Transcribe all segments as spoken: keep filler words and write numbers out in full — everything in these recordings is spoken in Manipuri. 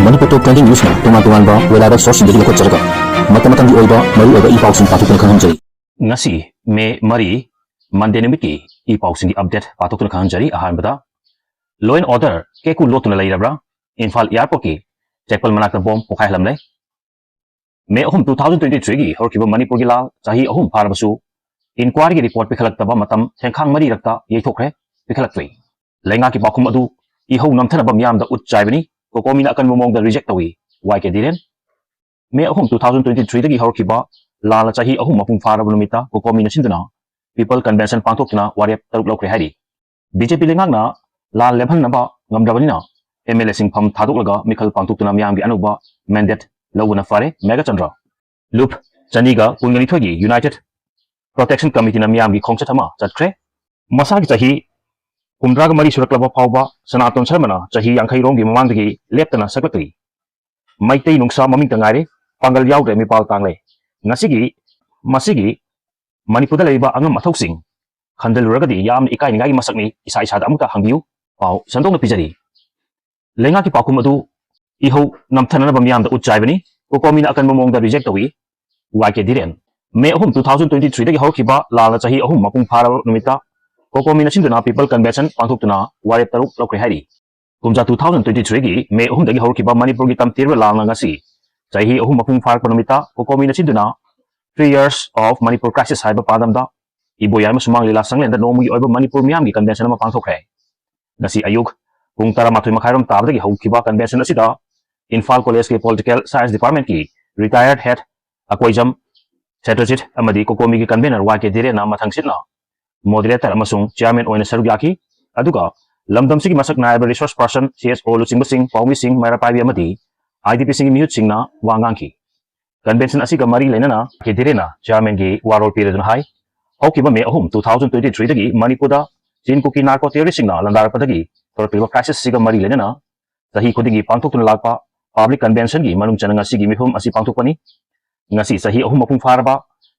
ꯃꯅꯤꯄꯨꯔ ꯇꯣꯞ ꯇ꯭ꯔꯦꯟꯗꯤꯡ ꯅ꯭ꯌꯨꯁꯅ ꯇꯣꯉꯥꯟ ꯇꯣꯉꯥꯟꯕ ꯔꯤꯂꯥꯏꯕꯜ ꯁꯣꯔꯁꯁꯤꯡꯗꯒꯤ ꯂꯧꯈꯠꯆꯔꯒ ꯃꯇꯝ ꯃꯇꯝꯒꯤ ꯑꯣꯏꯕ ꯃꯔꯨꯑꯣꯏꯕ ꯏ ꯄꯥꯎꯁꯤꯡ ꯄꯥꯊꯣꯛꯇꯨꯅ ꯈꯪꯍꯟꯖꯔꯤ꯫ ꯉꯁꯤ ꯃꯦ ꯃꯔꯤ, ꯃꯟꯗꯦ ꯅꯨꯃꯤꯠꯀꯤ ꯏ ꯄꯥꯎꯁꯤꯡꯒꯤ ꯑꯞꯗꯦꯠ ꯄꯥꯊꯣꯛꯇꯨꯅ ꯈꯪꯍꯟꯖꯔꯤ꯫ ꯑꯍꯥꯟꯕꯗ, law and order ꯀꯦꯀꯨ ꯂꯣꯠꯇꯨꯅ ꯂꯩꯔꯕ꯭ꯔꯥ? ꯏꯝꯐꯥꯜ ꯑꯦꯌꯥꯔꯄꯣꯔꯠꯀꯤ ꯆꯦꯛꯄꯜ ꯃꯅꯥꯛꯇ ꯕꯣꯝ ꯄꯣꯈꯥꯏꯍꯜꯂꯝꯂꯦ꯫ ꯃꯦ ꯑꯍꯨꯝ, two thousand twenty three ꯒꯤ ꯍꯧꯔꯛꯈꯤꯕ ꯃꯅꯤꯄꯨꯔꯒꯤ ꯂꯥꯜ ꯆꯍꯤ ꯑꯍꯨꯝ ꯐꯥꯔꯕꯁꯨ ꯏꯟꯀ꯭ꯋꯥꯏꯔꯤꯒꯤ ꯔꯤꯄꯣꯔꯠ ꯄꯤꯈꯠꯂꯛꯇꯕ ꯃꯇꯝ ꯊꯦꯡꯈꯥꯡ ꯃꯔꯤꯔꯛꯇ ꯌꯩꯊꯣꯛꯈ꯭ꯔꯦ, ꯄꯤꯈꯠꯂꯛꯇ꯭ꯔꯤ꯫ ꯂꯩꯉꯥꯛꯀꯤ ꯄꯥꯎꯈꯨꯝ ꯑꯗꯨ ꯏꯍꯧ ꯅꯝꯊꯅꯕ ꯃꯤꯌꯥꯝꯗ ꯎꯠ ꯆꯥꯏꯕꯅꯤ꯫ ꯀꯣꯀꯣꯃꯤꯅ ꯑꯀꯟꯕ ꯃꯑꯣꯡꯗ ꯔꯤꯖꯦꯛ ꯇꯧꯏ, ꯋꯥꯏ ꯀꯦ ꯙꯤꯔꯦꯟ꯫ ꯃꯦ ꯑꯍꯨꯝ, two thousand twenty three ꯗꯒꯤ ꯍꯧꯔꯛꯈꯤꯕ ꯂꯥꯜꯅ ꯆꯍꯤ ꯑꯍꯨꯝ ꯃꯄꯨꯡ ꯐꯥꯔꯕ ꯅꯨꯃꯤꯠꯇ ꯀꯣꯀꯣꯃꯤꯅ ꯁꯤꯟꯗꯨꯅ ꯄꯤꯄꯜ ꯀꯟꯚꯦꯟꯁꯟ ꯄꯥꯡꯊꯣꯛꯇꯨꯅ ꯋꯥꯔꯦꯞ ꯇꯔꯨꯛ ꯂꯧꯈ꯭ꯔꯦ ꯍꯥꯏꯔꯤ꯫ ꯕꯤ ꯖꯦ ꯄꯤ ꯂꯩꯉꯥꯛꯅ ꯂꯥꯜ ꯂꯦꯞꯍꯟꯅꯕ ꯉꯝꯗ꯭ꯔꯕꯅꯤꯅ ꯑꯦꯝ ꯑꯦꯜ ꯑꯦꯁꯤꯡ ꯐꯝ ꯊꯥꯗꯣꯛꯂꯒ ꯃꯤꯈꯜ ꯄꯥꯡꯊꯣꯛꯇꯨꯅ ꯃꯤꯌꯥꯝꯒꯤ ꯑꯅꯧꯕ ꯃꯦꯟꯗꯦꯠ ꯂꯧꯕꯅ ꯐꯔꯦ, ꯃꯦꯘꯆꯟꯗ꯭ꯔ꯫ ꯂꯨꯞ ꯆꯅꯤꯒ ꯀꯨꯟꯒ ꯅꯤꯊꯣꯏꯒꯤ ꯌꯨꯅꯥꯏꯇꯦꯠ ꯄ꯭ꯔꯣꯇꯦꯛꯁꯟ ꯀꯃꯤꯇꯤꯅ ꯃꯤꯌꯥꯝꯒꯤ ꯈꯣꯡꯆꯠ ꯑꯃ ꯆꯠꯈ꯭ꯔꯦ꯫ ꯃꯁꯥꯒꯤ ꯆꯍꯤ ꯍꯨꯝꯗ꯭ꯔꯥꯒ ꯃꯔꯤ ꯁꯨꯔꯛꯂꯕ ꯐꯥꯎꯕ ꯁꯅꯥꯇꯣꯟ ꯁꯔꯃꯅ ꯆꯍꯤ ꯌꯥꯡꯈꯩ ꯔꯣꯝꯒꯤ ꯃꯃꯥꯡꯗꯒꯤ ꯂꯦꯞꯇꯅ ꯁꯛꯂꯛꯂꯤ꯫ ꯃꯩꯇꯩ ꯅꯨꯡꯁꯥ ꯃꯃꯤꯡꯇ ꯉꯥꯏꯔꯦ, ꯄꯥꯡꯒꯜ ꯌꯥꯎꯗ꯭ꯔꯦ, ꯃꯤꯄꯥꯜ ꯇꯥꯡꯂꯦ꯫ ꯉꯁꯤꯒꯤ, ꯃꯁꯤꯒꯤ ꯃꯅꯤꯄꯨꯔꯗ ꯂꯩꯔꯤꯕ ꯑꯉꯝ ꯑꯊꯧꯁꯤꯡ ꯈꯟꯖꯤꯜꯂꯨꯔꯒꯗꯤ ꯌꯥꯝꯅ ꯏꯀꯥꯏꯅꯤꯡꯉꯥꯏꯒꯤ ꯃꯁꯛꯅꯤ꯫ ꯏꯁꯥ ꯏꯁꯥꯗ ꯑꯃꯨꯛꯇ ꯍꯪꯕꯤꯌꯨ꯫ ꯄꯥꯎ ꯁꯟꯗꯣꯛꯅ ꯄꯤꯖꯔꯤ꯫ ꯂꯩꯉꯥꯛꯀꯤ ꯄꯥꯎꯈꯨꯝ ꯑꯗꯨ ꯏꯍꯧ ꯅꯝꯊꯅꯅꯕ ꯃꯤꯌꯥꯝꯗ ꯎꯠ ꯆꯥꯏꯕꯅꯤ꯫ ꯀꯣꯀꯣꯃꯤꯅ ꯑꯀꯟꯕ ꯃꯑꯣꯡꯗ ꯔꯤꯖꯦꯛ ꯇꯧꯏ, ꯋꯥꯏ ꯀꯦ ꯙꯤꯔꯦꯟ꯫ ꯃꯦ ꯑꯍꯨꯝ, two thousand twenty three ꯗꯒꯤ ꯍꯧꯔꯛꯈꯤꯕ ꯂꯥꯜꯅ ꯆꯍꯤ ꯑꯍꯨꯝ ꯃꯄꯨꯡ ꯐꯥꯔꯕ ꯅꯨꯃꯤꯠꯇ ꯀꯣꯀꯣꯃꯤꯅ ꯁꯤꯟꯗꯨꯅ ꯄꯤꯄꯜ ꯀꯟꯚꯦꯟꯁꯟ ꯄꯥꯡꯊꯣꯛꯇꯨꯅ ꯋꯥꯔꯦꯞ ꯇꯔꯨꯛ ꯂꯧꯈ꯭ꯔꯦ ꯍꯥꯏꯔꯤ꯫ ꯀꯨꯝꯖꯥ two thousand twenty three ꯒꯤ ꯃꯦ ꯑꯍꯨꯝꯗꯒꯤ ꯍꯧꯔꯛꯈꯤꯕ ꯃꯅꯤꯄꯨꯔꯒꯤ ꯇꯝꯊꯤꯔꯕ ꯂꯥꯜꯅ ꯉꯁꯤ ꯆꯍꯤ ꯑꯍꯨꯝ ꯃꯄꯨꯡ ꯐꯥꯔꯛꯄ ꯅꯨꯃꯤꯠꯇ ꯀꯣꯀꯣꯃꯤꯅ ꯁꯤꯟꯗꯨꯅ Three Years of Manipur Crisis ꯍꯥꯏꯕ ꯄꯥꯟꯗꯝꯗ ꯏꯕꯣꯌꯥꯏꯃ ꯁꯨꯃꯥꯡ ꯂꯤꯂꯥ ꯁꯪꯂꯦꯟꯗ ꯅꯣꯡꯃꯒꯤ ꯑꯣꯏꯕ ꯃꯅꯤꯄꯨꯔ ꯃꯤꯌꯥꯝꯒꯤ ꯀꯟꯚꯦꯟꯁꯟ ꯑꯃ ꯄꯥꯡꯊꯣꯛꯈ꯭ꯔꯦ꯫ ꯉꯁꯤ ꯑꯌꯨꯛ ꯄꯨꯡ ꯇꯔꯥꯃꯥꯊꯣꯏ ꯃꯈꯥꯏꯔꯣꯝ ꯇꯥꯕꯗꯒꯤ ꯍꯧꯈꯤꯕ ꯀꯟꯚꯦꯟꯁꯟ ꯑꯁꯤꯗ ꯏꯝꯐꯥꯜ ꯀꯣꯂꯦꯖꯀꯤ ꯄꯣꯂꯤꯇꯤꯀꯦꯜ ꯁꯥꯏꯟꯁ ꯗꯤꯄꯥꯔꯠꯃꯦꯟꯠꯀꯤ ꯔꯤꯇꯥꯌꯔꯗ ꯍꯦꯗ ꯑꯀꯣꯏꯖꯝ ꯁꯦꯇ꯭ꯔꯖꯤꯠ ꯑꯃꯗꯤ ꯀꯣꯀꯣꯃꯤꯒꯤ ꯀꯟꯚꯦꯅꯔ ꯋꯥꯏ ꯀꯦ ꯙꯤꯔꯦꯟꯅ ꯃꯊꯪꯁꯤꯠꯅ ꯃꯣꯗꯔꯦꯇꯔ ꯑꯃꯁꯨꯡ ꯆꯤꯌꯥꯔꯃꯦꯟ ꯑꯣꯏꯅ ꯁꯔꯨꯛ ꯌꯥꯈꯤ꯫ ꯑꯗꯨꯒ ꯂꯝꯗꯝꯁꯤꯒꯤ ꯃꯁꯛ ꯅꯥꯏꯔꯕ ꯔꯤꯁꯣꯔꯁ ꯄꯥꯔꯁꯟ, ꯁꯤ ꯑꯦꯁ ꯑꯣ ꯂꯨꯆꯤꯡꯕꯁꯤꯡ, ꯄꯥꯎꯃꯤꯁꯤꯡ, ꯃꯩꯔꯥ ꯄꯥꯏꯕꯤ ꯑꯃꯗꯤ ꯑꯥꯏ ꯗꯤ ꯄꯤꯁꯤꯡꯒꯤ ꯃꯤꯍꯨꯠꯁꯤꯡꯅ ꯋꯥ ꯉꯥꯡꯈꯤ꯫ ꯀꯟꯚꯦꯟꯁꯟ ꯑꯁꯤꯒ ꯃꯔꯤ ꯂꯩꯅꯅ ꯀꯦ ꯙꯤꯔꯦꯟꯅ ꯆꯤꯌꯥꯔꯃꯦꯟꯒꯤ ꯋꯥꯔꯣꯜ ꯄꯤꯔꯗꯨꯅ ꯍꯥꯏ, ꯍꯧꯈꯤꯕ ꯃꯦ ꯑꯍꯨꯝ, two thousand twenty three ꯗꯒꯤ ꯃꯅꯤꯄꯨꯔꯗ ꯆꯤꯟ ꯀꯨꯀꯤ ꯅꯥꯔꯀꯣ ꯇꯦꯔꯣꯔꯤꯁꯁꯤꯡꯅ ꯂꯥꯟꯗꯥꯔꯛꯄꯗꯒꯤ ꯊꯣꯔꯛꯂꯤꯕ ꯀ꯭ꯔꯥꯏꯁꯤꯁꯁꯤꯒ ꯃꯔꯤ ꯂꯩꯅꯅ ꯆꯍꯤ ꯈꯨꯗꯤꯡꯒꯤ ꯄꯥꯡꯊꯣꯛꯇꯨꯅ ꯂꯥꯛꯄ ꯄꯕ꯭ꯂꯤꯛ ꯀꯟꯚꯦꯟꯁꯟꯒꯤ ꯃꯅꯨꯡ ꯆꯟꯅ ꯉꯁꯤꯒꯤ ꯃꯤꯐꯝ ꯑꯁꯤ ꯄꯥꯡꯊꯣꯛꯄꯅꯤ꯫ ꯉꯁꯤ ꯆꯍꯤ ꯑꯍꯨꯝ ꯃꯄꯨꯡ ꯐꯥꯔꯕ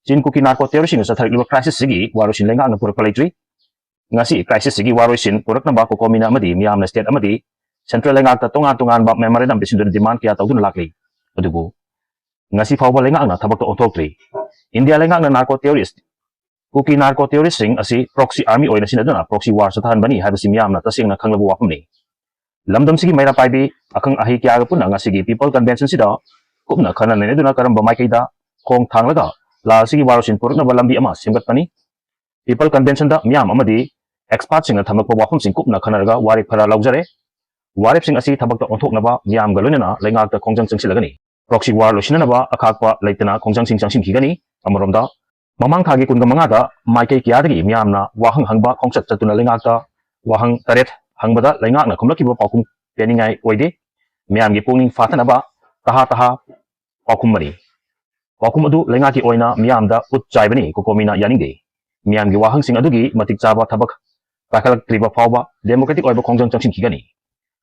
ꯆꯤꯟ ꯀꯨꯀꯤ ꯅꯥꯔꯀꯣ ꯇꯦꯔꯣꯔꯤꯁꯁꯤꯡꯅ ꯆꯠꯊꯔꯛꯂꯤꯕ ꯀ꯭ꯔꯥꯏꯁꯤꯁꯁꯤꯒꯤ ꯋꯥꯔꯣꯏꯁꯤꯟ ꯂꯩꯉꯥꯛꯅ ꯄꯨꯔꯛꯄ ꯂꯩꯇ꯭ꯔꯤ꯫ ꯉꯁꯤ ꯀ꯭ꯔꯥꯏꯁꯤꯁꯁꯤꯒꯤ ꯋꯥꯔꯣꯏꯁꯤꯟ ꯄꯨꯔꯛꯅꯕ ꯀꯣꯀꯣꯃꯤꯅ ꯑꯃꯗꯤ ꯃꯤꯌꯥꯝꯅ ꯁ꯭ꯇꯦꯠ ꯑꯃꯗꯤ central ꯂꯩꯉꯥꯛꯇ ꯇꯣꯉꯥꯟ ꯇꯣꯉꯥꯟꯕ memorandum ꯄꯤꯁꯤꯟꯗꯨꯅ demand ꯀꯌꯥ ꯇꯧꯗꯨꯅ ꯂꯥꯛꯂꯤ꯫ ꯑꯗꯨꯕꯨ ꯉꯁꯤ ꯐꯥꯎꯕ ꯂꯩꯉꯥꯛꯅ ꯊꯕꯛꯇ ꯑꯣꯟꯊꯣꯛꯇ꯭ꯔꯤ꯫ ꯏꯟꯗꯤꯌꯥ ꯂꯩꯉꯥꯛꯅ narco terrorist, ꯀꯨꯀꯤ narco terroristꯁꯤꯡ ꯑꯁꯤ proxy army ꯑꯣꯏꯅ ꯁꯤꯖꯤꯟꯅꯗꯨꯅ proxy war ꯆꯠꯊꯍꯟꯕꯅꯤ ꯍꯥꯏꯕꯁꯤ ꯃꯤꯌꯥꯝꯅ ꯇꯁꯦꯡꯅ ꯈꯪꯂꯕ ꯋꯥꯐꯝꯅꯤ꯫ ꯂꯝꯗꯝꯁꯤꯒꯤ ꯃꯩꯔꯥ ꯄꯥꯏꯕꯤ ꯑꯈꯪ ꯑꯍꯩ ꯀꯌꯥꯒ ꯄꯨꯟꯅ ꯉꯁꯤꯒꯤ People Conventionꯁꯤꯗ ꯀꯨꯞꯅ ꯈꯟꯅ ꯅꯩꯅꯗꯨꯅ ꯀꯔꯝꯕ ꯃꯥꯏꯀꯩꯗ ꯈꯣꯡ ꯊꯥꯡꯂꯒ ꯂꯥꯜꯁꯤꯒꯤ ꯋꯥꯔꯣꯜꯁꯤꯟ ꯄꯨꯔꯛꯅꯕ ꯂꯝꯕꯤ ꯑꯃ ꯁꯦꯝꯒꯠꯄꯅꯤ꯫ People Conventionꯗ ꯃꯤꯌꯥꯝ ꯑꯃꯗꯤ expertꯁꯤꯡꯅ ꯊꯝꯂꯛꯄ ꯋꯥꯐꯝꯁꯤꯡ ꯀꯨꯞꯅ ꯈꯟꯅꯔꯒ ꯋꯥꯔꯦꯞ ꯈꯔ ꯂꯧꯖꯔꯦ꯫ ꯋꯥꯔꯦꯞꯁꯤꯡ ꯑꯁꯤ ꯊꯕꯛꯇ ꯑꯣꯟꯊꯣꯛꯅꯕ ꯃꯤꯌꯥꯝꯒ ꯂꯣꯏꯅꯅ ꯂꯩꯉꯥꯛꯇ ꯈꯣꯡꯖꯪ ꯆꯪꯁꯤꯜꯂꯒꯅꯤ꯫ Proxy war ꯂꯣꯏꯁꯤꯟꯅꯅꯕ ꯑꯈꯥꯛꯄ ꯂꯩꯇꯅ ꯈꯣꯡꯖꯪꯁꯤꯡ ꯆꯪꯁꯤꯟꯈꯤꯒꯅꯤ꯫ ꯑꯃꯔꯣꯝꯗ, ꯃꯃꯥꯡ ꯊꯥꯒꯤ ꯀꯨꯟꯒ ꯃꯉꯥꯗ ꯃꯥꯏꯀꯩ ꯀꯌꯥꯗꯒꯤ ꯃꯤꯌꯥꯝꯅ ꯋꯥꯍꯪ ꯍꯪꯕ ꯈꯣꯡꯆꯠ ꯆꯠꯇꯨꯅ ꯂꯩꯉꯥꯛꯇ ꯋꯥꯍꯪ ꯇꯔꯦꯠ ꯍꯪꯕꯗ ꯂꯩꯉꯥꯛꯅ ꯈꯨꯝꯂꯛꯈꯤꯕ ꯄꯥꯎꯈꯨꯝ ꯄꯦꯟꯅꯤꯡꯉꯥꯏ ꯑꯣꯏꯗꯦ꯫ ꯃꯤꯌꯥꯝꯒꯤ ꯄꯨꯛꯅꯤꯡ ꯐꯥꯊꯅꯕ ꯇꯍꯥ ꯇꯍꯥ ꯄꯥꯎꯈꯨꯝꯕꯅꯤ꯫ ꯄꯥꯎꯈꯨꯝ ꯑꯗꯨ ꯂꯩꯉꯥꯛꯀꯤ ꯑꯣꯏꯅ ꯃꯤꯌꯥꯝꯗ ꯎꯠ ꯆꯥꯏꯕꯅꯤ, ꯀꯣꯀꯣꯃꯤꯅ ꯌꯥꯅꯤꯡꯗꯦ꯫ ꯃꯤꯌꯥꯝꯒꯤ ꯋꯥꯍꯪꯁꯤꯡ ꯑꯗꯨꯒꯤ ꯃꯇꯤꯛ ꯆꯥꯕ ꯊꯕꯛ ꯄꯥꯏꯈꯠꯂꯛꯇ꯭ꯔꯤꯕ ꯐꯥꯎꯕ democratic ꯑꯣꯏꯕ ꯈꯣꯡꯖꯪ ꯆꯪꯁꯤꯟꯈꯤꯒꯅꯤ꯫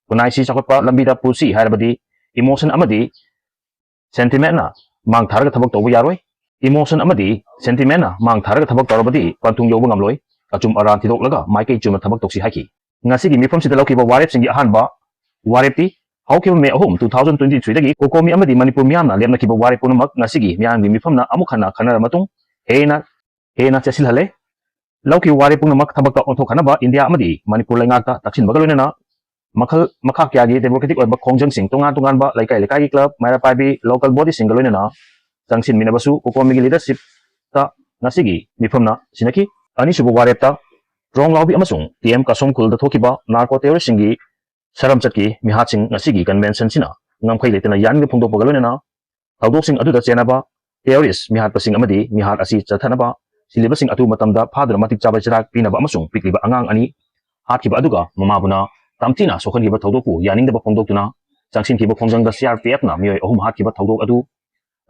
ꯈꯨꯟꯅꯥꯏꯁꯤ ꯆꯥꯎꯈꯠꯄ ꯂꯝꯕꯤꯗ ꯄꯨꯁꯤ ꯍꯥꯏꯔꯕꯗꯤ emotion ꯑꯃꯗꯤ sentimentꯅ ꯃꯥꯡ ꯊꯥꯔꯒ ꯊꯕꯛ ꯇꯧꯕ ꯌꯥꯔꯣꯏ꯫ Emotion ꯑꯃꯗꯤ sentimentꯅ ꯃꯥꯡ ꯊꯥꯔꯒ ꯊꯕꯛ ꯇꯧꯔꯕꯗꯤ ꯄꯟꯊꯨꯡ ꯌꯧꯕ ꯉꯝꯂꯣꯏ꯫ ꯑꯆꯨꯝ ꯑꯔꯥꯟ ꯊꯤꯗꯣꯛꯂꯒ ꯃꯥꯏꯀꯩ ꯆꯨꯝꯅ ꯊꯕꯛ ꯇꯧꯁꯤ ꯍꯥꯏꯈꯤ꯫ ꯉꯁꯤꯒꯤ ꯃꯤꯐꯝꯁꯤꯗ ꯂꯧꯈꯤꯕ ꯋꯥꯔꯦꯞꯁꯤꯡꯒꯤ ꯑꯍꯥꯟꯕ ꯋꯥꯔꯦꯞꯇꯤ ꯍꯧꯈꯤꯕ May ꯑꯍꯨꯝ, two thousand twenty threeꯗꯒꯤ ꯀꯣꯀꯣꯃꯤ ꯑꯃꯗꯤ ꯃꯅꯤꯄꯨꯔ ꯃꯤꯌꯥꯝꯅ ꯂꯦꯞꯅꯈꯤꯕ ꯋꯥꯔꯦꯞ ꯄꯨꯝꯅꯃꯛ ꯉꯁꯤꯒꯤ ꯃꯤꯌꯥꯝꯒꯤ ꯃꯤꯐꯝꯅ ꯑꯃꯨꯛ ꯍꯟꯅ ꯈꯟꯅꯔꯕ ꯃꯇꯨꯡ ꯍꯦꯟꯅ, ꯍꯦꯟꯅ ꯆꯦꯠꯁꯤꯜꯍꯜꯂꯦ꯫ ꯂꯧꯈꯤꯕ ꯋꯥꯔꯦꯞ ꯄꯨꯝꯅꯃꯛ ꯊꯕꯛꯇ ꯑꯣꯟꯊꯣꯛꯍꯟꯅꯕ ꯏꯟꯗꯤꯌꯥ ꯑꯃꯗꯤ ꯃꯅꯤꯄꯨꯔ ꯂꯩꯉꯥꯛꯇ ꯇꯛꯁꯤꯟꯕꯒ ꯂꯣꯏꯅꯅ ꯃꯈꯜ ꯃꯈꯥ ꯀꯌꯥꯒꯤ democratic ꯑꯣꯏꯕ ꯈꯣꯡꯖꯪꯁꯤꯡ ꯇꯣꯉꯥꯟ ꯇꯣꯉꯥꯟꯕ ꯂꯩꯀꯥꯏ ꯂꯩꯀꯥꯏꯒꯤ club, ꯃꯩꯔꯥ ꯄꯥꯏꯕꯤ, local bodyꯁꯤꯡꯒ ꯂꯣꯏꯅꯅ ꯆꯪꯁꯤꯟꯃꯤꯟꯅꯕꯁꯨ ꯀꯣꯀꯣꯃꯤꯒꯤ leadershipꯇ ꯉꯁꯤꯒꯤ ꯃꯤꯐꯝꯅ ꯁꯤꯟꯅꯈꯤ꯫ ꯑꯅꯤꯁꯨꯕ ꯋꯥꯔꯦꯞꯇ ꯇ꯭ꯔꯣꯡ ꯂꯥꯎꯕꯤ ꯑꯃꯁꯨꯡ ꯇꯤ ꯑꯦꯝ ꯀꯥꯁꯣꯝ ꯈꯨꯜꯗ ꯊꯣꯛꯈꯤꯕ narco terroristꯁꯤꯡꯒꯤ ꯁꯔꯝꯆꯠꯀꯤ ꯃꯤꯍꯥꯠꯁꯤꯡ ꯉꯁꯤꯒꯤ conventionꯁꯤꯅ ꯉꯝꯈꯩ ꯂꯩꯇꯅ ꯌꯥꯅꯤꯡꯕ ꯐꯣꯡꯗꯣꯛꯄꯒ ꯂꯣꯏꯅꯅ ꯊꯧꯗꯣꯛꯁꯤꯡ ꯑꯗꯨꯗ ꯆꯦꯟꯅꯕ terrorist ꯃꯤꯍꯥꯠꯄꯁꯤꯡ ꯑꯃꯗꯤ ꯃꯤꯍꯥꯠ ꯑꯁꯤ ꯆꯠꯊꯅꯕ ꯁꯤꯜꯂꯤꯕꯁꯤꯡ ꯑꯗꯨ ꯃꯇꯝꯗ ꯐꯥꯗꯨꯅ ꯃꯇꯤꯛ ꯆꯥꯕ ꯆꯤꯔꯥꯛ ꯄꯤꯅꯕ ꯑꯃꯁꯨꯡ ꯄꯤꯛꯂꯤꯕ ꯑꯉꯥꯡ ꯑꯅꯤ ꯍꯥꯠꯈꯤꯕ ꯑꯗꯨꯒ ꯃꯃꯥꯕꯨꯅ ꯇꯝꯊꯤꯅ ꯁꯣꯛꯍꯟꯈꯤꯕ ꯊꯧꯗꯣꯛꯄꯨ ꯌꯥꯅꯤꯡꯗꯕ ꯐꯣꯡꯗꯣꯛꯇꯨꯅ ꯆꯪꯁꯤꯟꯈꯤꯕ ꯈꯣꯡꯖꯪꯗ CRPFꯅ ꯃꯤꯑꯣꯏ ꯑꯍꯨꯝ ꯍꯥꯠꯈꯤꯕ ꯊꯧꯗꯣꯛ ꯑꯗꯨ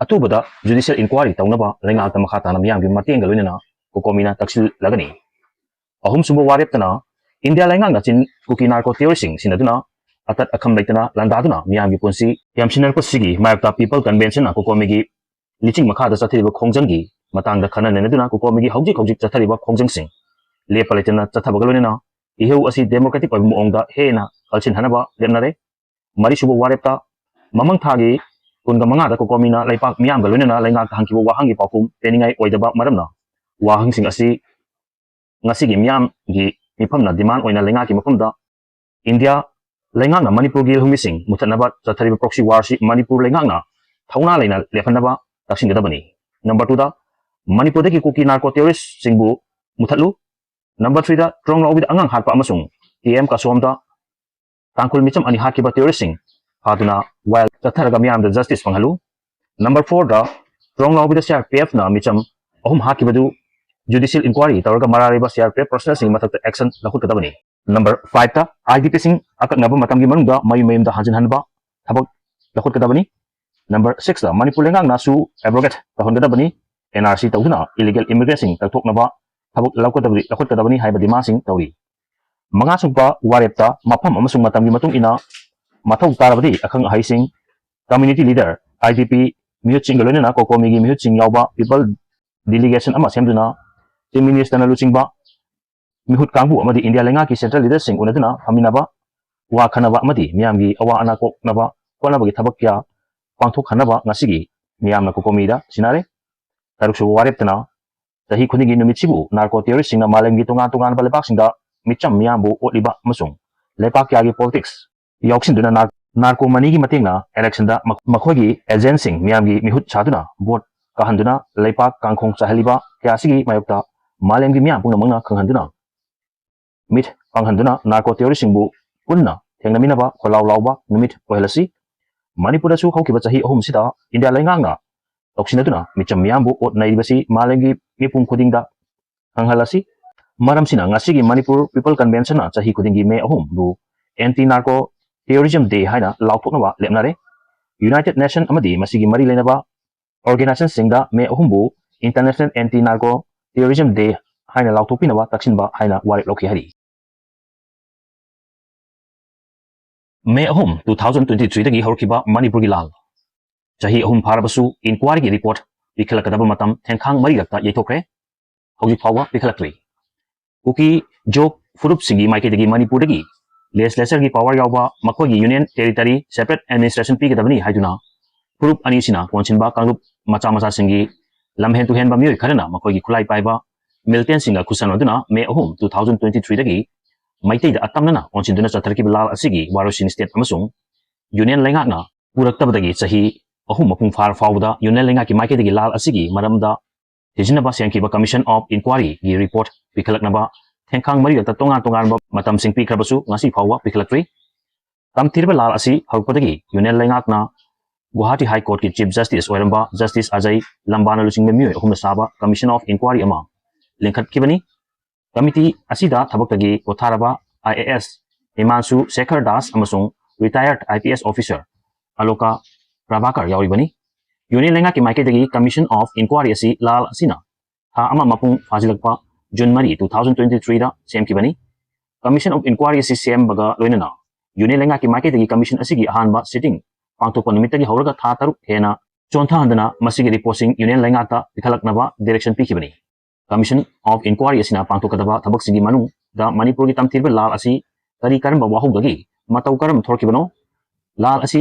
ꯑꯊꯨꯕꯗ judicial inquiry ꯇꯧꯅꯕ ꯂꯩꯉꯥꯛꯇ ꯃꯈꯥ ꯇꯥꯅ ꯃꯤꯌꯥꯝꯒꯤ ꯃꯇꯦꯡꯒ ꯂꯣꯏꯅꯅ ꯀꯣꯀꯣꯃꯤꯅ ꯇꯛꯁꯤꯜꯂꯒꯅꯤ꯫ ꯑꯍꯨꯝꯁꯨꯕ ꯋꯥꯔꯦꯞꯇꯅ ꯏꯟꯗꯤꯌꯥ ꯂꯩꯉꯥꯛꯅ ꯆꯤꯟ ꯀꯨꯀꯤ narco terroristꯁꯤꯡ ꯁꯤꯟꯅꯗꯨꯅ ꯑꯇꯠ ꯑꯈꯝ ꯂꯩꯇꯅ ꯂꯥꯟꯗꯥꯗꯨꯅ ꯃꯤꯌꯥꯝꯒꯤ ꯄꯨꯟꯁꯤ ꯌꯥꯝꯁꯤꯟꯅꯔꯛꯄꯁꯤꯒꯤ ꯃꯥꯌꯣꯛꯇ People Conventionꯅ ꯀꯣꯀꯣꯃꯤꯒꯤ ꯂꯤꯆꯤꯡ ꯃꯈꯥꯗ ꯆꯠꯊꯔꯤꯕ ꯈꯣꯡꯖꯪꯒꯤ ꯃꯇꯥꯡꯗ ꯈꯟꯅ ꯅꯩꯅꯗꯨꯅ ꯀꯣꯀꯣꯃꯤꯒꯤ ꯍꯧꯖꯤꯛ ꯍꯧꯖꯤꯛ ꯆꯠꯊꯔꯤꯕ ꯈꯣꯡꯖꯪꯁꯤꯡ ꯂꯦꯞꯄ ꯂꯩꯇꯅ ꯆꯠꯊꯕꯒ ꯂꯣꯏꯅꯅ ꯏꯍꯧ ꯑꯁꯤ democratic ꯑꯣꯏꯕ ꯃꯑꯣꯡꯗ ꯍꯦꯟꯅ ꯀꯜꯁꯤꯟꯍꯟꯅꯕ ꯂꯦꯞꯅꯔꯦ꯫ ꯃꯔꯤꯁꯨꯕ ꯋꯥꯔꯦꯞꯇ ꯃꯃꯥꯡ ꯊꯥꯒꯤ ꯀꯨꯟꯒ ꯃꯉꯥꯗ ꯀꯣꯀꯣꯃꯤꯅ ꯂꯩꯄꯥꯛ ꯃꯤꯌꯥꯝꯒ ꯂꯣꯏꯅꯅ ꯂꯩꯉꯥꯛꯇ ꯍꯪꯈꯤꯕ ꯋꯥꯍꯪꯒꯤ ꯄꯥꯎꯈꯨꯝ ꯄꯦꯟꯅꯤꯡꯉꯥꯏ ꯑꯣꯏꯗꯕ ꯃꯔꯝꯅ ꯋꯥꯍꯪꯁꯤꯡ ꯑꯁꯤ ꯉꯁꯤꯒꯤ ꯃꯤꯌꯥꯝꯒꯤ ꯃꯤꯐꯝꯅ demand ꯑꯣꯏꯅ ꯂꯩꯉꯥꯛꯀꯤ ꯃꯐꯝꯗ ꯏꯟꯗꯤꯌꯥ ꯂꯩꯉꯥꯛꯅ ꯃꯅꯤꯄꯨꯔꯒꯤ ꯂꯧꯃꯤꯁꯤꯡ ꯃꯨꯊꯠꯅꯕ ꯆꯠꯊꯔꯤꯕ proxy war ꯑꯁꯤ ꯃꯅꯤꯄꯨꯔ ꯂꯩꯉꯥꯛꯅ ꯊꯧꯅꯥ ꯂꯩꯅ ꯂꯦꯞꯍꯟꯅꯕ ꯇꯛꯁꯤꯟꯒꯗꯕꯅꯤ꯫ Number twoꯗ ꯃꯅꯤꯄꯨꯔꯗꯒꯤ ꯀꯨꯀꯤ narco terroristꯁꯤꯡꯕꯨ ꯃꯨꯊꯠꯂꯨ꯫ Number threeꯗ ꯇ꯭ꯔꯣꯡ ꯂꯥꯎꯕꯤꯗ ꯑꯉꯥꯡ ꯍꯥꯠꯄ ꯑꯃꯁꯨꯡ ꯇꯤ ꯑꯦꯝ ꯀꯥꯁꯣꯝꯗ ꯇꯥꯡꯈꯨꯜ ꯃꯤꯆꯝ ꯑꯅꯤ ꯍꯥꯠꯈꯤꯕ terroristꯁꯤꯡ ꯐꯥꯗꯨꯅ ꯋꯥꯌꯦꯜ ꯆꯠꯊꯔꯒ ꯃꯤꯌꯥꯝꯗ justice ꯐꯪꯍꯜꯂꯨ꯫ Number fourꯗ ꯇ꯭ꯔꯣꯡ ꯂꯥꯎꯕꯤꯗ C R P Fꯅ ꯃꯤꯆꯝ ꯑꯍꯨꯝ ꯍꯥꯠꯈꯤꯕꯗꯨ judicial inquiry ꯇꯧꯔꯒ ꯃꯔꯥꯔꯩꯕ C R P F personnelꯁꯤꯡꯒꯤ ꯃꯊꯛꯇ action ꯂꯧꯈꯠꯀꯗꯕꯅꯤ꯫ Number fiveꯇ I D Pꯁꯤꯡ ꯑꯀꯛꯅꯕ ꯃꯇꯝꯒꯤ ꯃꯅꯨꯡꯗ ꯃꯌꯨꯝ ꯃꯌꯨꯝꯗ ꯍꯟꯖꯤꯟꯍꯟꯕ ꯊꯕꯛ ꯂꯧꯈꯠꯀꯗꯕꯅꯤ꯫ Number sixꯇ Manipur ꯂꯩꯉꯥꯛꯅꯁꯨ abrogate ꯇꯧꯍꯟꯒꯗꯕꯅꯤ꯫ N R C ꯇꯧꯗꯨꯅ illegal immigrantꯁꯤꯡ ꯇꯛꯊꯣꯛꯅꯕ ꯊꯕꯛ ꯂꯧꯈꯠꯀꯗꯕꯅꯤ, ꯂꯧꯈꯠꯀꯗꯕꯅꯤ ꯍꯥꯏꯕ demandꯁꯤꯡ ꯇꯧꯔꯤ꯫ ꯃꯉꯥꯁꯨꯕ ꯋꯥꯔꯦꯞꯇ ꯃꯐꯝ ꯑꯃꯁꯨꯡ ꯃꯇꯝꯒꯤ ꯃꯇꯨꯡ ꯏꯟꯅ ꯃꯊꯧ ꯇꯥꯔꯕꯗꯤ ꯑꯈꯪ ꯑꯍꯩꯁꯤꯡ, community leader, I D P ꯃꯤꯍꯨꯠꯁꯤꯡꯒ ꯂꯣꯏꯅꯅ ꯀꯣꯀꯣꯃꯤꯒꯤ ꯃꯤꯍꯨꯠꯁꯤꯡ ꯌꯥꯎꯕ people delegation ꯑꯃ ꯁꯦꯝꯗꯨꯅ Chief Ministerꯅ ꯂꯨꯆꯤꯡꯕ ꯃꯤꯍꯨꯠ ꯀꯥꯡꯕꯨ ꯑꯃꯗꯤ ꯏꯟꯗꯤꯌꯥ ꯂꯩꯉꯥꯛꯀꯤ central leaderꯁꯤꯡ ꯎꯅꯗꯨꯅ ꯐꯝꯃꯤꯟꯅꯕ, ꯋꯥ ꯈꯟꯅꯕ ꯑꯃꯗꯤ ꯃꯤꯌꯥꯝꯒꯤ ꯑꯋꯥ ꯑꯅꯥ ꯀꯣꯛꯅꯕ ꯍꯣꯠꯅꯕꯒꯤ ꯊꯕꯛ ꯀꯌꯥ ꯄꯥꯡꯊꯣꯛꯍꯟꯅꯕ ꯉꯁꯤꯒꯤ ꯃꯤꯌꯥꯝꯅ ꯀꯣꯀꯣꯃꯤꯗ ꯁꯤꯟꯅꯔꯦ꯫ ꯇꯔꯨꯛꯁꯨꯕ ꯋꯥꯔꯦꯞꯇꯅ ꯆꯍꯤ ꯈꯨꯗꯤꯡꯒꯤ ꯅꯨꯃꯤꯠꯁꯤꯕꯨ narco terroristꯁꯤꯡꯅ ꯃꯥꯂꯦꯝꯒꯤ ꯇꯣꯉꯥꯟ ꯇꯣꯉꯥꯟꯕ ꯂꯩꯕꯥꯛꯁꯤꯡꯗ ꯃꯤꯆꯝ ꯃꯤꯌꯥꯝꯕꯨ ꯑꯣꯠꯂꯤꯕ ꯑꯃꯁꯨꯡ ꯂꯩꯄꯥꯛ ꯀꯌꯥꯒꯤ politics ꯌꯥꯎꯁꯤꯟꯗꯨꯅ nar-, narco moneyꯒꯤ ꯃꯇꯦꯡꯅ electionꯗ ꯃꯈ-, ꯃꯈꯣꯏꯒꯤ agentꯁꯤꯡ ꯃꯤꯌꯥꯝꯒꯤ ꯃꯤꯍꯨꯠ ꯁꯥꯗꯨꯅ vote ꯀꯥꯍꯟꯗꯨꯅ ꯂꯩꯄꯥꯛ ꯀꯥꯡꯈꯣꯡ ꯆꯥꯏꯍꯜꯂꯤꯕ ꯀꯌꯥ ꯑꯁꯤꯒꯤ ꯃꯥꯌꯣꯛꯇ ꯃꯥꯂꯦꯝꯒꯤ ꯃꯤꯌꯥꯝ ꯄꯨꯝꯅꯃꯛꯅ ꯈꯪꯍꯟꯗꯨꯅ ꯃꯤꯠ ꯄꯥꯡꯍꯟꯗꯨꯅ narco terroristꯁꯤꯡꯕꯨ ꯄꯨꯟꯅ ꯊꯦꯡꯅꯃꯤꯟꯅꯕ ꯈꯣꯜꯂꯥꯎ ꯂꯥꯎꯕ ꯅꯨꯃꯤꯠ ꯑꯣꯏꯍꯜꯂꯁꯤ꯫ ꯃꯅꯤꯄꯨꯔꯗꯁꯨ ꯍꯧꯈꯤꯕ ꯆꯍꯤ ꯑꯍꯨꯝꯁꯤꯗ ꯏꯟꯗꯤꯌꯥ ꯂꯩꯉꯥꯛꯅ ꯇꯧꯁꯤꯟꯅꯗꯨꯅ ꯃꯤꯆꯝ ꯃꯤꯌꯥꯝꯕꯨ ꯑꯣꯠ ꯅꯩꯔꯤꯕꯁꯤ ꯃꯥꯂꯦꯝꯒꯤ ꯃꯤꯄꯨꯝ ꯈꯨꯗꯤꯡꯗ ꯈꯪꯍꯜꯂꯁꯤ꯫ ꯃꯔꯝꯁꯤꯅ ꯉꯁꯤꯒꯤ ꯃꯅꯤꯄꯨꯔ People Conventionꯅ ꯆꯍꯤ ꯈꯨꯗꯤꯡꯒꯤ ꯃꯦ ꯑꯍꯨꯝꯕꯨ Anti Narco Terrorism Day ꯍꯥꯏꯅ ꯂꯥꯎꯊꯣꯛꯅꯕ ꯂꯦꯞꯅꯔꯦ꯫ United Nation ꯑꯃꯗꯤ ꯃꯁꯤꯒꯤ ꯃꯔꯤ ꯂꯩꯅꯕ organizationꯁꯤꯡꯗ ꯃꯦ ꯑꯍꯨꯝꯕꯨ International Anti Narco Terrorism Day ꯍꯥꯏꯅ ꯂꯥꯎꯊꯣꯛꯄꯤꯅꯕ ꯇꯛꯁꯤꯟꯕ ꯍꯥꯏꯅ ꯋꯥꯔꯦꯞ ꯂꯧꯈꯤ ꯍꯥꯏꯔꯤ꯫ ꯃꯦ ꯑꯍꯨꯝ, two thousand twenty threeꯗꯒꯤ ꯍꯧꯔꯛꯈꯤꯕ ꯃꯅꯤꯄꯨꯔꯒꯤ ꯂꯥꯜ꯫ ꯆꯍꯤ ꯑꯍꯨꯝ ꯐꯥꯔꯕꯁꯨ inquiryꯒꯤ report ꯄꯤꯈꯠꯂꯛꯀꯗꯕ ꯃꯇꯝ ꯊꯦꯡꯈꯥꯡ ꯃꯔꯤꯔꯛꯇ ꯌꯩꯊꯣꯛꯈ꯭ꯔꯦ꯫ ꯍꯧꯖꯤꯛ ꯐꯥꯎꯕ ꯄꯤꯈꯠꯂꯛꯇ꯭ꯔꯤ꯫ ꯀꯨꯀꯤ ꯖꯣꯛ ꯐꯨꯔꯨꯞꯁꯤꯡꯒꯤ ꯃꯥꯏꯀꯩꯗꯒꯤ ꯃꯅꯤꯄꯨꯔꯗꯒꯤ legislatureꯒꯤ power ꯌꯥꯎꯕ ꯃꯈꯣꯏꯒꯤ union territory separate administration ꯄꯤꯒꯗꯕꯅꯤ ꯍꯥꯏꯗꯨꯅ ꯐꯨꯔꯨꯞ ꯑꯅꯤꯁꯤꯅ ꯀꯣꯟꯁꯤꯟꯕ ꯀꯥꯡꯂꯨꯞ ꯃꯆꯥ ꯃꯆꯥꯁꯤꯡꯒꯤ ꯂꯝꯍꯦꯟ ꯇꯨꯍꯦꯟꯕ ꯃꯤꯑꯣꯏ ꯈꯔꯅ ꯃꯈꯣꯏꯒꯤ ꯈꯨꯠꯂꯥꯏ ꯄꯥꯏꯕ militantꯁꯤꯡꯒ ꯈꯨꯠꯁꯝꯅꯗꯨꯅ May ꯑꯍꯨꯝ, two thousand twenty threeꯗꯒꯤ ꯃꯩꯇꯩꯗ ꯑꯇꯝꯅꯅ ꯑꯣꯟꯁꯤꯟꯗꯨꯅ ꯆꯠꯊꯔꯛꯈꯤꯕ ꯂꯥꯜ ꯑꯁꯤꯒꯤ ꯋꯥꯔꯣꯏꯁꯤꯟ state ꯑꯃꯁꯨꯡ union ꯂꯩꯉꯥꯛꯅ ꯄꯨꯔꯛꯇꯕꯗꯒꯤ ꯆꯍꯤ ꯑꯍꯨꯝ ꯃꯄꯨꯡ ꯐꯥꯔ ꯐꯥꯎꯕꯗ union ꯂꯩꯉꯥꯛꯀꯤ ꯃꯥꯏꯀꯩꯗꯒꯤ ꯂꯥꯜ ꯑꯁꯤꯒꯤ ꯃꯔꯝꯗ ꯊꯤꯖꯤꯟꯅꯕ ꯁꯦꯝꯈꯤꯕ Commission of Inquiryꯒꯤ report ꯄꯤꯈꯠꯂꯛꯅꯕ ꯊꯦꯡꯈꯥꯡ ꯃꯔꯤꯔꯛꯇ ꯇꯣꯉꯥꯟ ꯇꯣꯉꯥꯟꯕ ꯃꯇꯝꯁꯤꯡ ꯄꯤꯈ꯭ꯔꯕꯁꯨ ꯉꯁꯤ ꯐꯥꯎꯕ ꯄꯤꯈꯠꯂꯛꯇ꯭ꯔꯤ꯫ ꯇꯝꯊꯤꯔꯕ ꯂꯥꯜ ꯑꯁꯤ ꯍꯧꯔꯛꯄꯗꯒꯤ union ꯂꯩꯉꯥꯛꯅ ꯒꯨꯋꯥꯍꯥꯇꯤ High Courtꯀꯤ Chief Justice ꯑꯣꯏꯔꯝꯕ Justice ꯑꯖꯌ ꯂꯝꯕꯥꯅ ꯂꯨꯆꯤꯡꯕ ꯃꯤꯑꯣꯏ ꯑꯍꯨꯝꯅ ꯁꯥꯕ Commission of Inquiry ꯑꯃ ꯂꯤꯡꯈꯠꯈꯤꯕꯅꯤ꯫ Committee ꯑꯁꯤꯗ ꯊꯕꯛꯇꯒꯤ ꯄꯣꯊꯥꯔꯕ IAS ꯍꯤꯃꯥꯟꯁꯨ ꯁꯦꯈꯔ ꯗꯥꯁ ꯑꯃꯁꯨꯡ retired IPS officer ꯑꯂꯣꯀꯥ Prabhakar ꯌꯥꯎꯔꯤꯕꯅꯤ꯫ Union ꯂꯩꯉꯥꯛꯀꯤ ꯃꯥꯏꯀꯩꯗꯒꯤ Commission of Inquiry ꯑꯁꯤ ꯂꯥꯜ ꯑꯁꯤꯅ ꯊꯥ ꯑꯃ ꯃꯄꯨꯡ ꯐꯥꯖꯤꯜꯂꯛꯄ June ꯃꯔꯤ, two thousand twenty threeꯗ ꯁꯦꯝꯈꯤꯕꯅꯤ꯫ Commission of Inquiry ꯑꯁꯤ ꯁꯦꯝꯕꯒ ꯂꯣꯏꯅꯅ union ꯂꯩꯉꯥꯛꯀꯤ ꯃꯥꯏꯀꯩꯗꯒꯤ commission ꯑꯁꯤꯒꯤ ꯑꯍꯥꯟꯕ sitting ꯄꯥꯡꯊꯣꯛꯄ ꯅꯨꯃꯤꯠꯇꯒꯤ ꯍꯧꯔꯒ ꯊꯥ ꯇꯔꯨꯛ ꯍꯦꯟꯅ ꯆꯣꯟꯊꯍꯟꯗꯅ ꯃꯁꯤꯒꯤ reportꯁꯤꯡ union ꯂꯩꯉꯥꯛꯇ ꯄꯤꯈꯠꯂꯛꯅꯕ direction ꯄꯤꯈꯤꯕꯅꯤ꯫ Commission of Inquiry ꯑꯁꯤꯅ ꯄꯥꯡꯊꯣꯛꯀꯗꯕ ꯊꯕꯛꯁꯤꯡꯒꯤ ꯃꯅꯨꯡꯗ ꯃꯅꯤꯄꯨꯔꯒꯤ ꯇꯝꯊꯤꯔꯕ ꯂꯥꯜ ꯑꯁꯤ ꯀꯔꯤ ꯀꯔꯝꯕ ꯋꯥꯍꯧꯗꯒꯤ ꯃꯇꯧ ꯀꯔꯝꯅ ꯊꯣꯔꯛꯈꯤꯕꯅꯣ? ꯂꯥꯜ ꯑꯁꯤ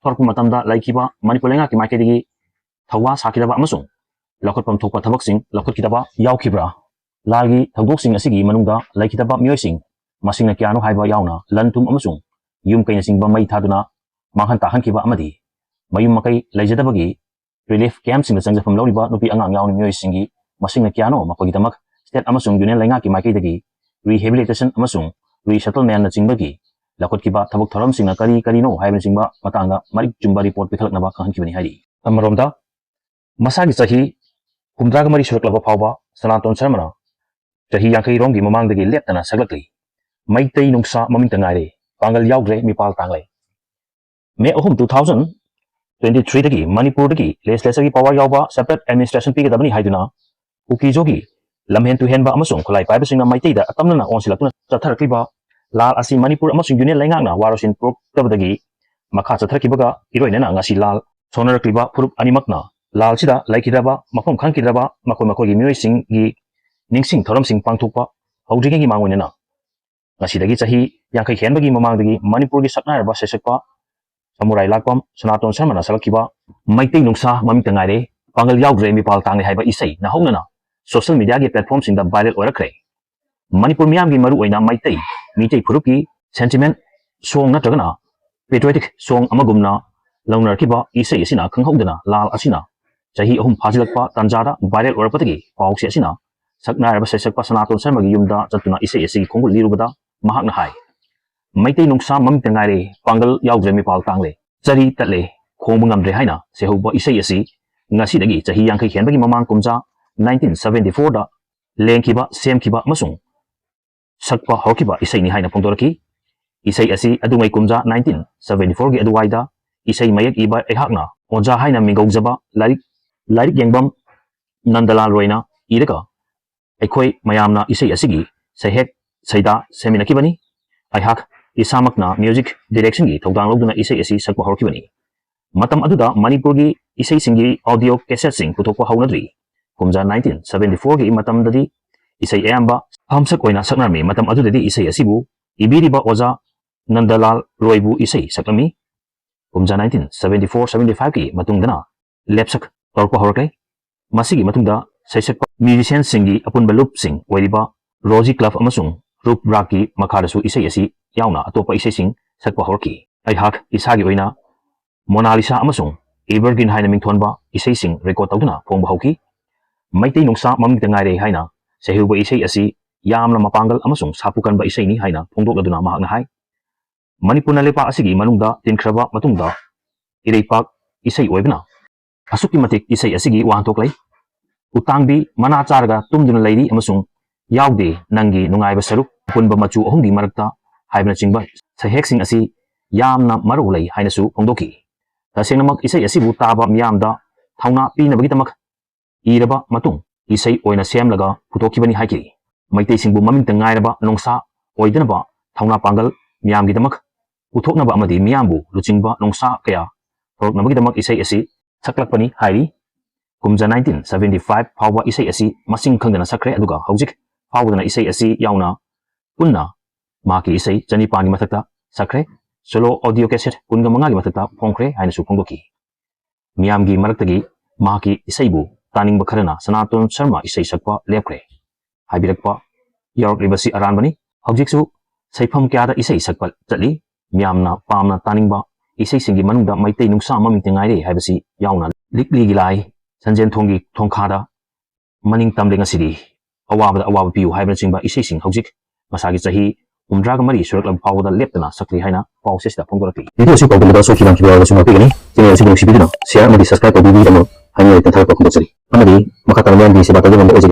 ꯊꯣꯔꯛꯄ ꯃꯇꯝꯗ ꯂꯩꯈꯤꯕ ꯃꯅꯤꯄꯨꯔ ꯂꯩꯉꯥꯛꯀꯤ ꯃꯥꯏꯀꯩꯗꯒꯤ ꯊꯧꯋꯥ ꯁꯥꯈꯤꯗꯕ ꯑꯃꯁꯨꯡ ꯂꯧꯈꯠꯐꯝ ꯊꯣꯛꯄ ꯊꯕꯛꯁꯤꯡ ꯂꯧꯈꯠꯈꯤꯗꯕ ꯌꯥꯎꯈꯤꯕ꯭ꯔꯥ? ꯂꯥꯜꯒꯤ ꯊꯧꯗꯣꯛꯁꯤꯡ ꯑꯁꯤꯒꯤ ꯃꯅꯨꯡꯗ ꯂꯩꯈꯤꯗꯕ ꯃꯤꯑꯣꯏꯁꯤꯡ ꯃꯁꯤꯡꯅ ꯀꯌꯥꯅꯣ ꯍꯥꯏꯕ ꯌꯥꯎꯅ ꯂꯟ ꯊꯨꯝ ꯑꯃꯁꯨꯡ ꯌꯨꯝ ꯀꯩꯅꯆꯤꯡꯕ ꯃꯩ ꯊꯥꯗꯨꯅ ꯃꯥꯡꯍꯟ ꯇꯥꯛꯍꯟꯈꯤꯕ ꯑꯃꯗꯤ ꯃꯌꯨꯝ ꯃꯀꯩ ꯂꯩꯖꯗꯕꯒꯤ relief campꯁꯤꯡꯗ ꯆꯪꯖꯐꯝ ꯂꯧꯔꯤꯕ ꯅꯨꯄꯤ ꯑꯉꯥꯡ ꯌꯥꯎꯅ ꯃꯤꯑꯣꯏꯁꯤꯡꯒꯤ ꯃꯁꯤꯡꯅ ꯀꯌꯥꯅꯣ, ꯃꯈꯣꯏꯒꯤꯗꯃꯛ state ꯑꯃꯁꯨꯡ union ꯂꯩꯉꯥꯛꯀꯤ ꯃꯥꯏꯀꯩꯗꯒꯤ rehabilitation ꯑꯃꯁꯨꯡ resettlementꯅꯆꯤꯡꯕꯒꯤ ꯂꯧꯈꯠꯈꯤꯕ ꯊꯕꯛ ꯊꯧꯔꯝꯁꯤꯡꯅ ꯀꯔꯤ ꯀꯔꯤꯅꯣ ꯍꯥꯏꯕꯅꯆꯤꯡꯕ ꯃꯇꯥꯡꯗ ꯃꯔꯤꯛ ꯆꯨꯝꯕ report ꯄꯤꯈꯠꯂꯛꯅꯕ ꯈꯪꯍꯟꯈꯤꯕꯅꯤ ꯍꯥꯏꯔꯤ꯫ ꯑꯃꯔꯣꯝꯗ, ꯃꯁꯥꯒꯤ ꯆꯍꯤ ꯍꯨꯝꯗ꯭ꯔꯥꯒ ꯃꯔꯤ ꯁꯨꯔꯛꯂꯕ ꯐꯥꯎꯕ ꯁꯅꯥꯇꯣꯟ ꯁꯔꯃꯅ ꯆꯍꯤ ꯌꯥꯡꯈꯩ ꯔꯣꯝꯒꯤ ꯃꯃꯥꯡꯗꯒꯤ ꯂꯦꯞꯇꯅ ꯁꯛꯂꯛꯂꯤ꯫ ꯃꯩꯇꯩ ꯅꯨꯡꯁꯥ ꯃꯃꯤꯡꯇ ꯉꯥꯏꯔꯦ, ꯄꯥꯡꯒꯜ ꯌꯥꯎꯗ꯭ꯔꯦ, ꯃꯤꯄꯥꯜ ꯇꯥꯡꯂꯦ꯫ May ꯑꯍꯨꯝ, two thousand twenty threeꯗꯒꯤ ꯃꯅꯤꯄꯨꯔꯗꯒꯤ legislatureꯒꯤ power ꯌꯥꯎꯕ separate administration ꯄꯤꯒꯗꯕꯅꯤ ꯍꯥꯏꯗꯨꯅ ꯀꯨꯀꯤꯖꯣꯒꯤ ꯂꯝꯍꯦꯟ ꯇꯨꯍꯦꯟꯕ ꯑꯃꯁꯨꯡ ꯈꯨꯠꯂꯥꯏ ꯄꯥꯏꯕꯁꯤꯡꯅ ꯃꯩꯇꯩꯗ ꯑꯇꯝꯅꯅ ꯑꯣꯟꯁꯤꯜꯂꯛꯇꯨꯅ ꯆꯠꯊꯔꯛꯂꯤꯕ ꯂꯥꯜ ꯑꯁꯤ ꯃꯅꯤꯄꯨꯔ ꯑꯃꯁꯨꯡ union ꯂꯩꯉꯥꯛꯅ ꯋꯥꯔꯣꯏꯁꯤꯟ ꯄꯨꯔꯛꯇꯕꯗꯒꯤ ꯃꯈꯥ ꯆꯠꯊꯔꯛꯈꯤꯕꯒ ꯏꯔꯣꯏꯅꯅ ꯉꯁꯤ ꯂꯥꯜ ꯁꯣꯟꯅꯔꯛꯂꯤꯕ ꯐꯨꯔꯨꯞ ꯑꯅꯤꯃꯛꯅ ꯂꯥꯜꯁꯤꯗ ꯂꯩꯈꯤꯗ꯭ꯔꯕ, ꯃꯐꯝ ꯈꯪꯈꯤꯗ꯭ꯔꯕ ꯃꯈꯣꯏ ꯃꯈꯣꯏꯒꯤ ꯃꯤꯑꯣꯏꯁꯤꯡꯒꯤ ꯅꯤꯡꯁꯤꯡ ꯊꯧꯔꯝꯁꯤꯡ ꯄꯥꯡꯊꯣꯛꯄ ꯍꯧꯗ꯭ꯔꯤꯉꯩꯒꯤ ꯃꯥꯡꯑꯣꯏꯅꯅ ꯉꯁꯤꯗꯒꯤ ꯆꯍꯤ ꯌꯥꯡꯈꯩ ꯍꯦꯟꯕꯒꯤ ꯃꯃꯥꯡꯗꯒꯤ ꯃꯅꯤꯄꯨꯔꯒꯤ ꯁꯛꯅꯥꯏꯔꯕ ꯁꯩꯁꯛꯄ ꯁꯃꯨꯔꯥꯏ ꯂꯥꯛꯄꯝ ꯁꯅꯥꯇꯣꯟ ꯁꯔꯃꯅ ꯁꯛꯂꯛꯈꯤꯕ "ꯃꯩꯇꯩ ꯅꯨꯡꯁꯥ ꯃꯃꯤꯠꯇ ꯉꯥꯏꯔꯦ, ꯄꯥꯡꯒꯜ ꯌꯥꯎꯗ꯭ꯔꯦ ꯃꯤꯄꯥꯜ ꯇꯥꯡꯂꯦ" ꯍꯥꯏꯕ ꯏꯁꯩ ꯅꯧꯍꯧꯅꯅ social media ꯒꯤ platform ꯁꯤꯡꯗ viral ꯑꯣꯏꯔꯛꯈ꯭ꯔꯦ꯫ ꯃꯅꯤꯄꯨꯔ ꯃꯤꯌꯥꯝꯒꯤ, ꯃꯔꯨꯑꯣꯏꯅ ꯃꯩꯇꯩ ꯃꯤꯇꯩ ꯐꯨꯔꯨꯞꯀꯤ sentiment song ꯅꯠꯇ꯭ꯔꯒꯅ patriotic song ꯑꯃꯒꯨꯝꯅ ꯂꯧꯅꯔꯛꯈꯤꯕ ꯏꯁꯩ ꯑꯁꯤꯅ ꯈꯪꯍꯧꯗꯅ ꯂꯥꯜ ꯑꯁꯤꯅ ꯆꯍꯤ ꯑꯍꯨꯝ ꯐꯥꯖꯤꯜꯂꯛꯄ ꯇꯥꯟꯖꯥꯗ viral ꯑꯣꯏꯔꯛꯄꯗꯒꯤ ꯄꯥꯎꯆꯦ ꯑꯁꯤꯅ ꯁꯛꯅꯥꯏꯔꯕ ꯁꯩꯁꯛꯄ ꯁꯅꯥꯇꯣꯟ ꯁꯔꯃꯒꯤ ꯌꯨꯝꯗ ꯆꯠꯇꯨꯅ ꯏꯁꯩ ꯑꯁꯤꯒꯤ ꯈꯣꯡꯒꯨꯜ ꯂꯤꯔꯨꯕꯗ ꯃꯍꯥꯛꯅ ꯍꯥꯏ, "ꯃꯩꯇꯩ ꯅꯨꯡꯁꯥ ꯃꯃꯤꯠꯇ ꯉꯥꯏꯔꯦ, ꯄꯥꯡꯒꯜ ꯌꯥꯎꯗ꯭ꯔꯦ ꯃꯤꯄꯥꯜ ꯇꯥꯡꯂꯦ, ꯆꯔꯤ ꯇꯠꯂꯦ, ꯈꯣꯡꯕ ꯉꯝꯗ꯭ꯔꯦ" ꯍꯥꯏꯅ ꯁꯩꯍꯧꯕ ꯏꯁꯩ ꯑꯁꯤ ꯉꯁꯤꯗꯒꯤ ꯆꯍꯤ ꯌꯥꯡꯈꯩ ꯍꯦꯟꯕꯒꯤ ꯃꯃꯥꯡ ꯀꯨꯝꯖꯥ nineteen seventy four ꯗ ꯂꯦꯡꯈꯤꯕ, ꯁꯦꯝꯈꯤꯕ ꯑꯃꯁꯨꯡ ꯁꯛꯄ ꯍꯧꯔꯛꯈꯤꯕ ꯏꯁꯩꯅꯤ ꯍꯥꯏꯅ ꯐꯣꯡꯗꯣꯔꯛꯈꯤ꯫ ꯏꯁꯩ ꯑꯁꯤ ꯑꯗꯨꯉꯩ ꯀꯨꯝꯖꯥ nineteen seventy four ꯒꯤ ꯑꯗꯨꯋꯥꯏꯗ ꯏꯁꯩ ꯃꯌꯦꯛ ꯏꯕ ꯑꯩꯍꯥꯛꯅ ꯑꯣꯖꯥ ꯍꯥꯏꯅ ꯃꯤꯡꯒꯧꯖꯕ ꯂꯥꯏꯔꯤꯛ, ꯂꯥꯏꯔꯤꯛ ꯌꯦꯡꯕꯝ ꯅꯟꯗꯂꯥꯜ ꯔꯣꯏꯅ ꯏꯔꯒ ꯑꯩꯈꯣꯏ ꯃꯌꯥꯝꯅ ꯏꯁꯩ ꯑꯁꯤꯒꯤ ꯁꯩꯍꯦꯛ ꯁꯩꯗꯥ ꯁꯦꯝꯃꯤꯟꯅꯈꯤꯕꯅꯤ꯫ ꯑꯩꯍꯥꯛ ꯏꯁꯥꯃꯛꯅ music direction ꯒꯤ ꯊꯧꯗꯥꯡ ꯂꯧꯗꯨꯅ ꯏꯁꯩ ꯑꯁꯤ ꯁꯛꯄ ꯍꯧꯔꯛꯈꯤꯕꯅꯤ꯫ ꯃꯇꯝ ꯑꯗꯨꯗ ꯃꯅꯤꯄꯨꯔꯒꯤ ꯏꯁꯩꯁꯤꯡꯒꯤ audio cassette ꯁꯤꯡ ꯄꯨꯊꯣꯛꯄ ꯍꯧꯅꯗ꯭ꯔꯤ꯫ ꯀꯨꯝꯖꯥ nineteen seventy four ꯒꯤ ꯃꯇꯝꯗꯗꯤ ꯏꯁꯩ ꯑꯌꯥꯝꯕ ꯐꯝꯁꯛ ꯑꯣꯏꯅ ꯁꯛꯅꯔꯝꯃꯤ꯫ ꯃꯇꯝ ꯑꯗꯨꯗꯗꯤ ꯏꯁꯩ ꯑꯁꯤꯕꯨ ꯏꯕꯤꯔꯤꯕ ꯑꯣꯖꯥ ꯅꯟꯗꯂꯥꯜ ꯔꯣꯏꯕꯨ ꯏꯁꯩ ꯁꯛꯂꯝꯃꯤ꯫ ꯀꯨꯝꯖꯥ nineteen seventy four seventy five ꯀꯤ ꯃꯇꯨꯡꯗꯅ ꯂꯦꯞꯁꯛ ꯇꯧꯔꯛꯄ ꯍꯧꯔꯛꯂꯦ꯫ ꯃꯁꯤꯒꯤ ꯃꯇꯨꯡꯗ ꯁꯩꯁꯛꯄ musician ꯁꯤꯡꯒꯤ ꯑꯄꯨꯟꯕ ꯂꯨꯞꯁꯤꯡ ꯑꯣꯏꯔꯤꯕ ꯔꯣꯖꯤ ꯀ꯭ꯂꯕ ꯑꯃꯁꯨꯡ ꯔꯨꯞ ꯔꯥꯒꯀꯤ ꯃꯈꯥꯗꯁꯨ ꯏꯁꯩ ꯑꯁꯤ ꯌꯥꯎꯅ ꯑꯇꯣꯞꯄ ꯏꯁꯩꯁꯤꯡ ꯁꯛꯄ ꯍꯧꯔꯛꯈꯤ꯫ ꯑꯩꯍꯥꯛ ꯏꯁꯥꯒꯤ ꯑꯣꯏꯅ ꯃꯣꯅꯥꯂꯤꯁꯥ ꯑꯃꯁꯨꯡ Evergreen ꯍꯥꯏꯅ ꯃꯤꯡꯊꯣꯟꯕ ꯏꯁꯩꯁꯤꯡ record ꯇꯧꯗꯨꯅ ꯐꯣꯡꯕ ꯍꯧꯈꯤ꯫ "ꯃꯩꯇꯩ ꯅꯨꯡꯁꯥ ꯃꯃꯤꯠꯇ ꯉꯥꯏꯔꯦ" ꯍꯥꯏꯅ ꯁꯩꯍꯧꯕ ꯏꯁꯩ ꯑꯁꯤ ꯌꯥꯝꯅ ꯃꯄꯥꯡꯒꯜ ꯑꯃꯁꯨꯡ ꯁꯥꯐꯨ ꯀꯟꯕ ꯏꯁꯩꯅꯤ ꯍꯥꯏꯅ ꯐꯣꯡꯗꯣꯛꯂꯗꯨꯅ ꯃꯍꯥꯛꯅ ꯍꯥꯏ, "ꯃꯅꯤꯄꯨꯔꯅ ꯂꯩꯄꯥꯛ ꯑꯁꯤꯒꯤ ꯃꯅꯨꯡꯗ ꯇꯤꯟꯈ꯭ꯔꯕ ꯃꯇꯨꯡꯗ ꯏꯔꯩꯄꯥꯛ ꯏꯁꯩ ꯑꯣꯏꯕꯅ ꯑꯁꯨꯛꯀꯤ ꯃꯇꯤꯛ ꯏꯁꯩ ꯑꯁꯤꯒꯤ ꯋꯥꯍꯟꯊꯣꯛ ꯂꯩ꯫ ꯎꯇꯥꯡꯕꯤ ꯃꯅꯥ ꯆꯥꯔꯒ ꯇꯨꯝꯗꯨꯅ ꯂꯩꯔꯤ ꯑꯃꯁꯨꯡ ꯌꯥꯎꯗꯦ ꯅꯪꯒꯤ ꯅꯨꯡꯉꯥꯏꯕ ꯁꯔꯨꯛ꯫ ꯑꯄꯨꯟꯕ ꯃꯆꯨ ꯑꯍꯨꯝꯒꯤ ꯃꯔꯛꯇ" ꯍꯥꯏꯕꯅꯆꯤꯡꯕ ꯁꯩꯍꯦꯛꯁꯤꯡ ꯑꯁꯤ ꯌꯥꯝꯅ ꯃꯔꯨ ꯂꯩ ꯍꯥꯏꯅꯁꯨ ꯐꯣꯡꯗꯣꯛꯈꯤ꯫ ꯇꯁꯦꯡꯅꯃꯛ ꯏꯁꯩ ꯑꯁꯤꯕꯨ ꯇꯥꯕ ꯃꯤꯌꯥꯝꯗ ꯊꯧꯅꯥ ꯄꯤꯅꯕꯒꯤꯗꯃꯛ ꯏꯔꯕ ꯃꯇꯨꯡ ꯏꯁꯩ ꯑꯣꯏꯅ ꯁꯦꯝꯂꯒ ꯄꯨꯊꯣꯛꯈꯤꯕꯅꯤ ꯍꯥꯏꯈꯤ꯫ ꯃꯩꯇꯩꯁꯤꯡꯕꯨ ꯃꯃꯤꯡꯇ ꯉꯥꯏꯔꯕ ꯅꯣꯡꯁꯥ ꯑꯣꯏꯗꯅꯕ ꯊꯧꯅꯥ ꯄꯥꯡꯒꯜ ꯃꯤꯌꯥꯝꯒꯤꯗꯃꯛ ꯄꯨꯊꯣꯛꯅꯕ ꯑꯃꯗꯤ ꯃꯤꯌꯥꯝꯕꯨ ꯂꯨꯆꯤꯡꯕ ꯅꯣꯡꯁꯥ ꯀꯌꯥ ꯊꯣꯔꯛꯅꯕꯒꯤꯗꯃꯛ ꯏꯁꯩ ꯑꯁꯤ ꯁꯛꯂꯛꯄꯅꯤ ꯍꯥꯏꯔꯤ꯫ ꯀꯨꯝꯖꯥ nineteen seventy five ꯐꯥꯎꯕ ꯏꯁꯩ ꯑꯁꯤ ꯃꯁꯤꯡ ꯈꯪꯗꯅ ꯁꯛꯈ꯭ꯔꯦ, ꯑꯗꯨꯒ ꯍꯧꯖꯤꯛ ꯐꯥꯎꯕꯗꯅ ꯏꯁꯩ ꯑꯁꯤ ꯌꯥꯎꯅ ꯄꯨꯟꯅ ꯃꯍꯥꯛꯀꯤ ꯏꯁꯩ ꯆꯅꯤꯄꯥꯟꯒꯤ ꯃꯊꯛꯇ ꯁꯛꯈ꯭ꯔꯦ꯫ Solo audio cassette ꯀꯨꯟꯒ ꯃꯉꯥꯒꯤ ꯃꯊꯛꯇ ꯐꯣꯡꯈ꯭ꯔꯦ ꯍꯥꯏꯅꯁꯨ ꯐꯣꯡꯗꯣꯛꯈꯤ꯫ ꯃꯤꯌꯥꯝꯒꯤ ꯃꯔꯛꯇꯒꯤ ꯃꯍꯥꯛꯀꯤ ꯏꯁꯩꯕꯨ ꯇꯥꯅꯤꯡꯕ ꯈꯔꯅ ꯁꯅꯥꯇꯣꯟ ꯁꯔꯃ ꯏꯁꯩ ꯁꯛꯄ ꯂꯦꯞꯈ꯭ꯔꯦ ꯍꯥꯏꯕꯤꯔꯛꯄ ꯌꯥꯎꯔꯛꯂꯤꯕꯁꯤ ꯑꯔꯥꯟꯕꯅꯤ꯫ ꯍꯧꯖꯤꯛꯁꯨ ꯁꯩꯐꯝ ꯀꯌꯥꯗ ꯏꯁꯩ ꯁꯛꯄ ꯆꯠꯂꯤ꯫ ꯃꯤꯌꯥꯝꯅ ꯄꯥꯝꯅ ꯇꯥꯅꯤꯡꯕ ꯏꯁꯩꯁꯤꯡꯒꯤ ꯃꯅꯨꯡꯗ ꯃꯩꯇꯩ ꯅꯨꯡꯁꯥ ꯃꯃꯤꯡꯇ ꯉꯥꯏꯔꯦ ꯍꯥꯏꯕꯁꯤ ꯌꯥꯎꯅ ꯂꯤꯛꯂꯤꯒꯤ ꯂꯥꯏ, ꯁꯟꯖꯦꯟ ꯊꯣꯡꯒꯤ ꯊꯣꯡꯈꯥꯗ ꯃꯅꯤꯡ ꯇꯝꯂꯦ ꯉꯁꯤꯗꯤ, ꯑꯋꯥꯕꯗ ꯑꯋꯥꯕ ꯄꯤꯌꯨ ꯍꯥꯏꯕꯅꯆꯤꯡꯕ ꯏꯁꯩꯁꯤꯡ ꯍꯧꯖꯤꯛ ꯃꯁꯥꯒꯤ ꯆꯍꯤ ꯍꯨꯝꯗ꯭ꯔꯥꯒ ꯃꯔꯤ ꯁꯨꯔꯛꯂꯕ ꯐꯥꯎꯕꯗ ꯂꯦꯞꯇꯅ ꯁꯛꯂꯤ ꯍꯥꯏꯅ ꯄꯥꯎ ꯆꯦꯁꯤꯗ ꯐꯣꯡꯗꯣꯔꯛꯂꯤ꯫ ꯚꯤꯗꯤꯑꯣ ꯑꯁꯤ ꯄꯥꯎꯗꯝꯗ ꯁꯣꯏꯈꯤ ꯂꯥꯟꯈꯤꯕ ꯌꯥꯎꯔꯕꯁꯨ ꯉꯥꯛꯄꯤꯒꯅꯤ꯫ ꯆꯦꯅꯦꯜ ꯑꯁꯤꯕꯨ ꯅꯨꯡꯁꯤꯕꯤꯗꯨꯅ ꯁꯤꯌꯥꯔ ꯑꯃꯗꯤ ꯁꯕꯁꯀ꯭ꯔꯥꯏꯕ ꯇꯧꯕꯤꯕꯒꯤꯗꯃꯛ ꯍꯥꯏꯅꯤꯡꯉꯥꯏ ꯂꯩꯇꯅ ꯊꯥꯒꯠꯄ ꯐꯣꯡꯗꯣꯛꯆꯔꯤ꯫ ꯑꯃꯗꯤ ꯃꯈꯥ ꯇꯥꯕ ꯃꯤꯌꯥꯝꯒꯤ ꯁꯦꯕꯥ ꯇꯧꯕ ꯉꯝꯕ ꯑꯣꯏꯖꯒꯦ꯫